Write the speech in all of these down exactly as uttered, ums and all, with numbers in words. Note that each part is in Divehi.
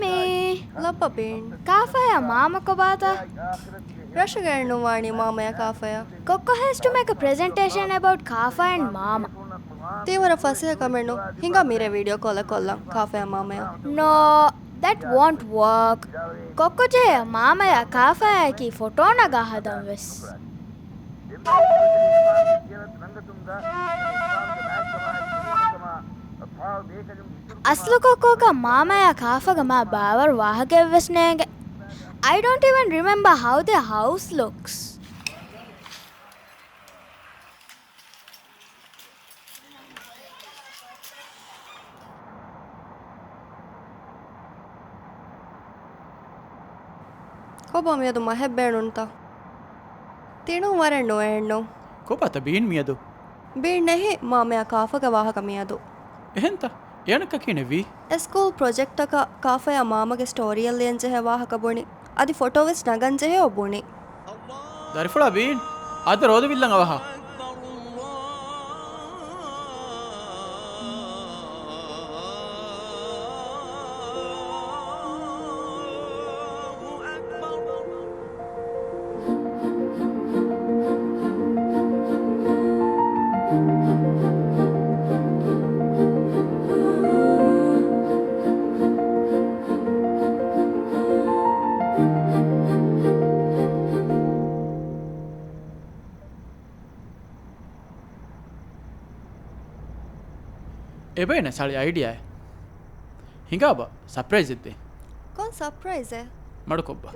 މީ. ލައްބަ ބީން. ކާފަޔާ މާމަ ކޮބާތަ؟ ރަށުގައެއް ނުވާނީ މާމަޔާ ކާފަޔާ. ކޮއްކޮ has to make a presentation about ކާފަ and މާމަ. ތީ ވަރަށް ފަސޭހަ ކަމެއް ނޫން. ހިނގާ މިރޭ ވީޑިއޯ ކޯލެއް ކޮށްލަން ކާފަޔާ މާމަޔާ. No, that won't work. ކޮއްކޮ ޖެހޭ މާމަޔާ ކާފަޔާއެކީ ފޮޓޯ ނަގާ ހަދަން ވެސް. އަސްލު ކޮއްކޮކަށް މާމަޔާ ކާފަގަ މާ ބާވަރު ވާހަކައެއްވެސް ނޭނގެ. I don't even remember how their house looks. ކޮބާ މިއަދު މަހެއް ބޭނުންތަ؟ ތިނޫން ވަރެއް ނުވެއެއްނު. ކޮބާތަ ބީން މިއަދު؟ ބީން ނެހި މާމަޔާ ކާފަގެ ވާހަކަ މިއަދު. އެހެންތަ؟ އެއަނަކަކީ ނެވީ؟ އެ ސްކޫލް ޕްރޮޖެކްޓަކަށް ކާފަޔާ މާމަގެ ސްޓޯރީއެއް ލިޔަންޖެހޭ ވާހަކަ ބުނި. އަދި ފޮޓޯވެސް ނަގަންޖެހޭ ބުނި. ދަރިފުޅާ ބީން، އާދެ ރޯދަ ވިއްލަން އަވަހަށް. އެބައިނަ ސަޅި އައިޑިއާއެއް. ހިނގާބަ ސަޕްރައިޒެއް ދޭ. ކޮން ސަޕްރައިޒެއް؟ މަޑުކޮށްބަ.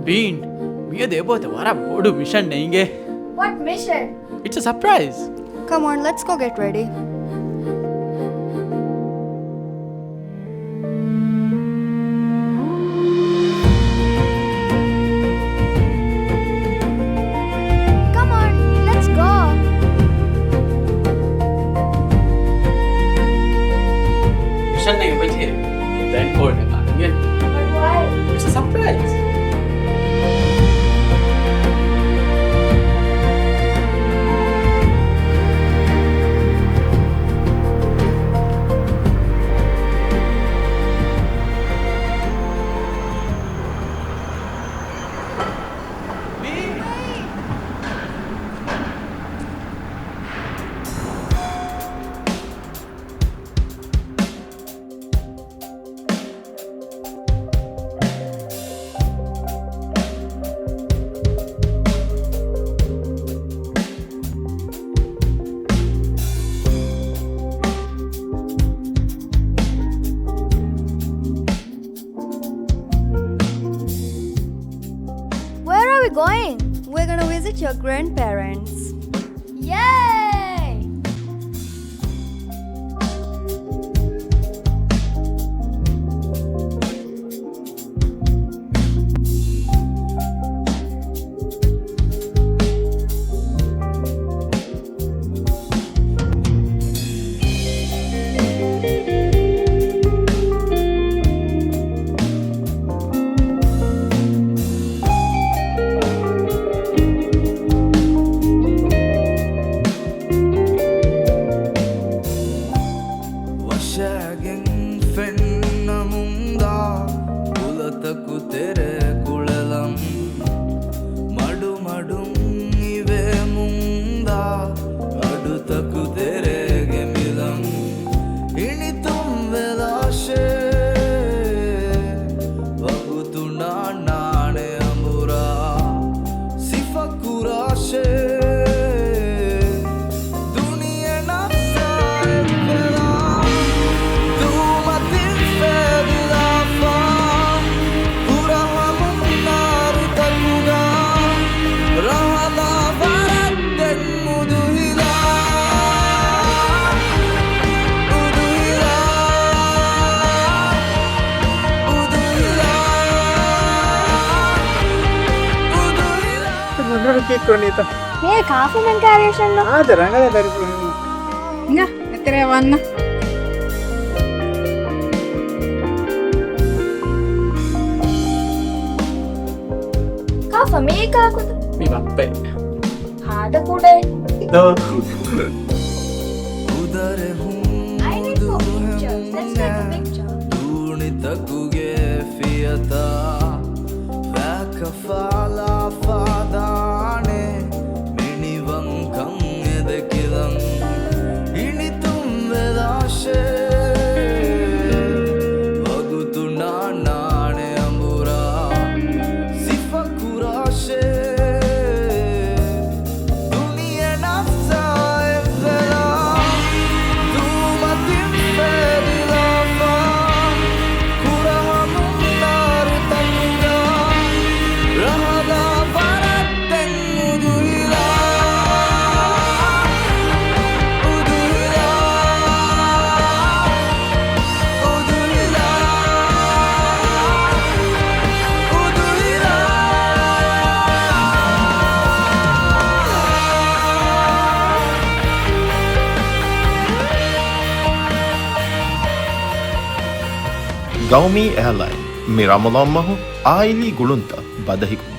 ބީން، މިއަދު އެބައޮތެ ވަރަށް ބޮޑު މިޝަން އެއް އިނގޭ. What mission? It's a surprise. Come on, let's go get ready. Come on, let's go. މިޝަން އެބަޖެހޭ ބްލައިންޑް ކޯޑް އަކާ އިނގޭ. But why? It's a surprise. Where are we going? We're gonna visit your grandparents. Yay! ކުރަނީތަ؟ މޭ ކާފަމެން ކާރިއޭޝަން ނޯ. އާދެ، ރަނގަޅަށް ދަރިފުޅު ހިމުން. ނަ، އެތެރެ ވަންނަ. ކާފަ މޭ ކާކުތަ؟ މި ބައްޕަ. ހާދަ ކުޑައެއް. ދޯ. I need for pictures. Let's take a picture. ދޫނިތަކުގެ ފިޔަތާ ވާކަ ފާލާ ފާދާނެ މިނިވަންކަން އެދެކިލަން ގިނިތުން ވެލާށޭ. ވަގުތު ނާނާނެ އަނބުރާ ސިފަ ކުރާށޭ. ދުނިޔެ ނަފްސާ އެއްވެލާ ދޫމަތިން ފެރިލާފާ ކުރަހަމުން ނާރުތަކުގަ ރަހަލާ ވަރަށްދެން އުދުހިލާ، އުދުހިލާ، އުދުހިލާ، އުދުހިލާ. ގައުމީ އެއާލައިން، މި ރަމަޟާން މަހު އާއިލީ ގުޅުންތައް ބަދަހިކުރުން.